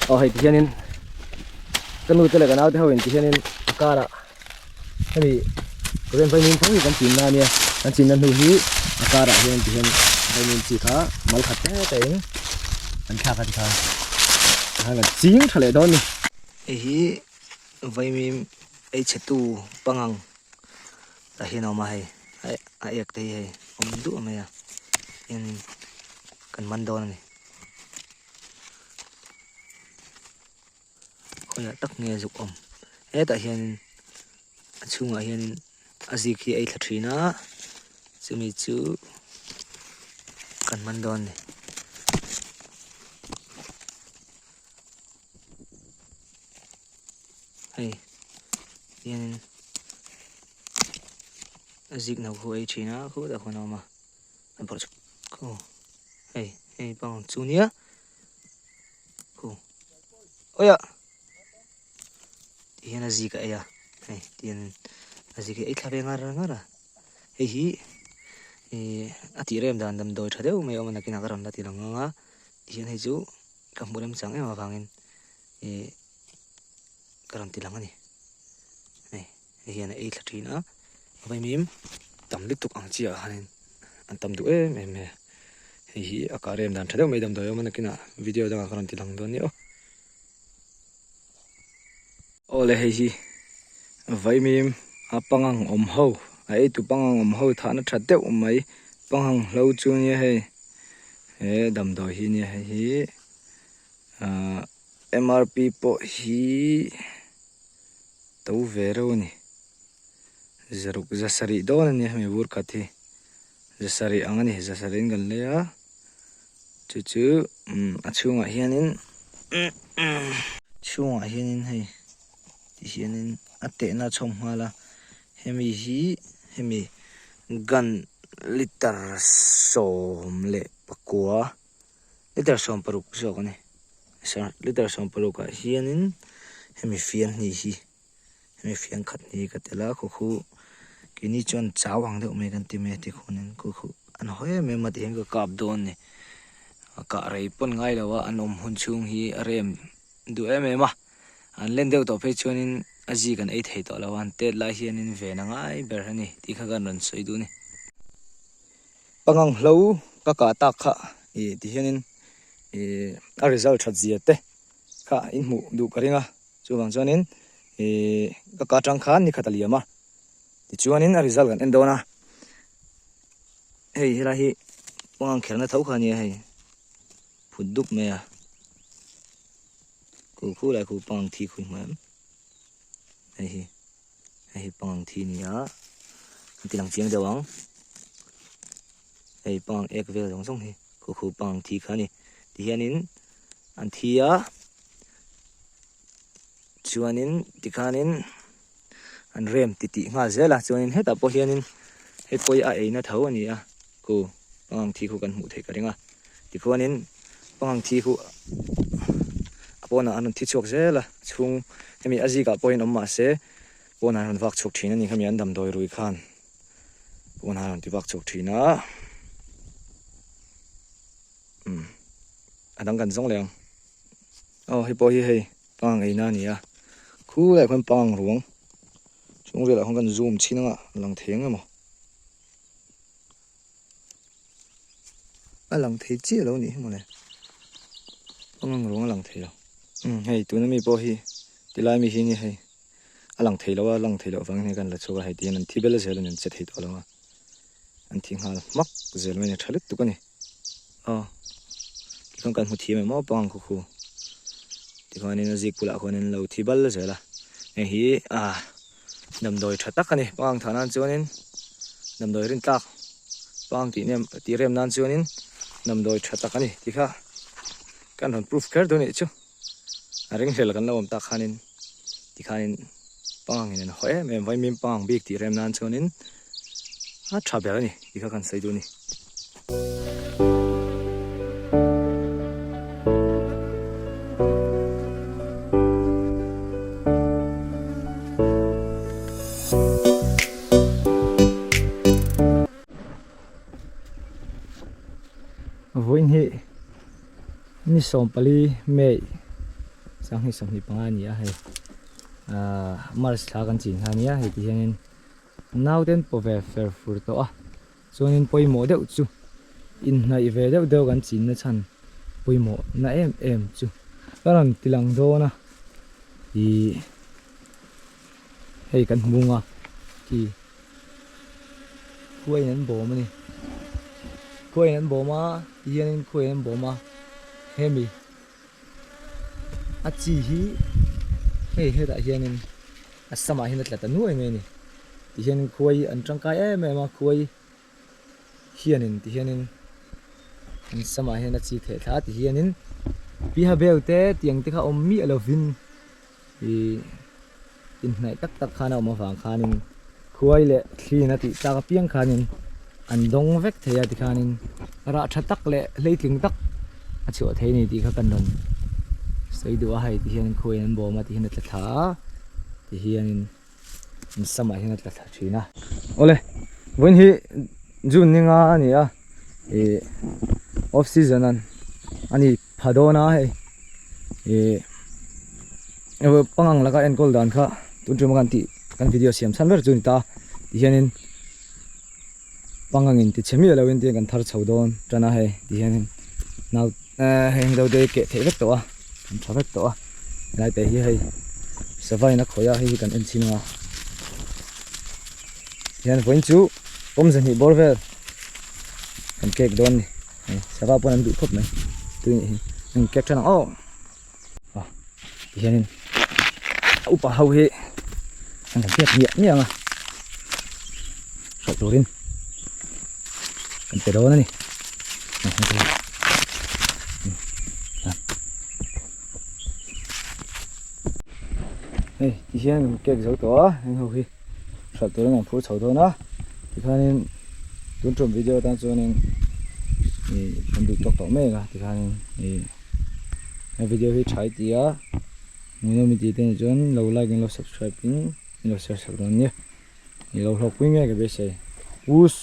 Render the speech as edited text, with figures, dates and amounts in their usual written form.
Aw hei tihianin ka nu te leh ka naute ho in tihianin a karah hemi Korean vaimim tho hi kan chinna a nia kan chinna hnu hi a karah hian tihian vaimim chi kha mal khat te te in an thlak a tikhan tikhan kan ching tha leh dawn a ni. Hei hi vaimim ei chhe tu pangang tah hian a awm a hei a ek te hi hei awm duah mai a hianin kan man dawn a ni. Khawiah tak nge zuk awm hetah hianin a chhungah hianin a zik hi a ei thla thin a chumi chu kan man dawn a ni. Hei hianin a zik no khu a ei thin a khutah khuan a awm a. An phawrh chhuak khu hei hei bang chu nia khu awia ti hian a zik a ei a hei ti hian a zik hi a ei thla ve ngar ngar a hei hi ihh a tih rem dan damdawi tha deuh mai a awm a nakinah ka rawn la ti lang ang a ti hian hei chu ka hmuh remchang em avangin ihh ka rawn ti lang a ni hei. Hei hian a ei thla thin a, vaimim tam lutuk ang chiah ah hianin an tam duh em em mai a, hei hi a kah rem dan tha deuh mai damdawi awm a nakinah video dangah ka rawn ti lang dawn nia aw. Awle hei hi vaimim a pangang awm ho a ei tu pangang awm ho thahna tha deuh mai pangang hlo chu nia hei he damdawi hi nia hei hi ahh M_R_P pawh hi. To ve reuh a ni. Zaruk zasarih dawn a nia hemi bur khat hi. Zasarih ang a ni zasarih in kan lei a. Chu chu umm a chhungah hianin chhungah hianin hei ti hianin a tehna a chhawm nghal a. Hemi hi hemi gun liter 16 liter 60 zawk a ni. Liter 60 ah hianin hemi fian hnih hi hemi fian khat hnih hi ka tel a khaw khu keini chuan chau ang deuh mai kan ti mai a ti khuanin khaw khu an hawi em em a tihian ka kap dawn a ni a kah rei pawn ngai lo a an awm hun chhung hi a rem duh em em a an len deuh tawh phei chuanin a zik an ei thei tawh lo a an tet lai hianin ven a ngai ber a ni tih kha kan rawn sawi duh a ni. Pangang hlo ka kah tak kha ih ti hianin ih a result that zia te kha in hmuh duh ka ring a chuvang chuanin ih ka kah atang khan ni khat a liam a tichuanin a result kan en dawn a hei helai hi pangang khelna tho kha a nia hei phut dup mai a khu khu lai khu pangang thi khu hmuh em hei hi. Hei hi pangang thi a ni a an ti lang chiang deuh ang hei pangang ek vel zawng zawng hi khu khu pangang thi kha a ni tihianin an thi a chuanin tikhanin an rem ti tih nghal zel a chuanin hetah pawh hianin hei pawh hi a eina tho a ni a khu pangang thi khu kan hmuh theih ka ring a tikhuanin pangang thi khu a pawnah an rawn thi chhuak zel a chhung hemi a zikah pawhin awm mah se pawnah an rawn vak chhuak thin a ni khami an damdawi rui khan pawnah an rawn ti vak chhuak thin a umm a dang kan zawng leh ang aw hei pawh hi hei pangang eina a ni a khulaiah khuan pangang ruang chhung velah khuan kan zoom chhin anga a lang thei ang emaw. A lang thei chiah lo nih hi mawle pangang ruang a lang thei lo umm hei tuna mi pawh hi tilai mi hi nia hei a lang thei lo a lang thei loh vangin hei kan la chhuak a hei tihian an thi bel zel a ni an che thei tawh lo a an thi nghal hmak zel mai a ni tha lutuk a ni aw tikhan kan hmu thiam em aw pangang khaw khu tikhuanin a zik bulah khuanin lo thi bal zel a hei hi ah. Damdawi tha tak a ni pangang thah nan chuanin damdawi rin tlak pangang tih nem tih rem nan chuanin damdawi tha tak a ni tih kha kan rawn proof kher dawn anih chu a ring hlel kan lo awm tak khanin tikhanin pangang in an haw em em vaimim pangang bik tih rem nan chuanin a tha ber a ni tih kha kan sawi duh a ni. Vawiin hi ni 14 May. 25 a ni a hei ahh march thla kan chin kha ania hei ti hianin nauten paw ve fer fur tawh a chuanin pawimawh deuh chu inhnaih ve deuh deuh kan chin na chhan pawimawh na em em chu ka rawn ti lang dawn a ihh hei kan hmung a khi khuaiin an bawm a ni khuaiin an bawm a ti hianin khuaiin an bawm a hemi a chi hi hei hetah hianin a samah hian a tla ta nuai mai a ni ti hianin khuai an tangkai em em a khuai hianin ti hianin an samah hian a chi theh thla a ti hianin piha bel te tiang te kha awm miah lovin Ih inhnaih tak tak khan a awm avang khanin khuai leh thliin a tih tlak apiang khanin an dawng vek thei a tikhanin rah tha tak leh hleitling tak a chhuah thei a ni tih kha kan rawn sawi duh a hei ti hian khuaiin an bawm a ti hian a tla thla a ti hianin an samah hian a tla thla thin a. Awle vawiin hi June ni nga a ni a ih off season a ni. Pha dawn a hei ih pangang laka enkawl dan kha tun ṭum a kan tih kan video siam chhan ber chu a ni ta ti hianin pangang in ti chhe miah loin tiang kan thar chho dawn tan a hei ti hianin nau eh heng deuh te hi keh theih vek tawh a kan tha vek tawh a helai te hi hei sava in a khawih a hei hi kan en chhin ang a hian vawiin chu pawmze hnih bawr vel kan cake dawn a ni. Hei sava pawn an duh khawp mai tui nih hi an kek than ang aw ah ti hianin a upa ho hi an kan pek miah miah ang a hralh turin kan pe dawn a ni hei ti hian kan kek zo tawh a heng ho hi hralh turin an phur chho dawn a tikhanin tun tum video atan chuanin ih kan duh tawk tawh mek a tikhanin ih he video hi tha i ti a hmuhnawm i tih te nih chuan lo like in lo subscribe in in lo share sak dawn nia ih lo hlawkpui ngei ka beisei us.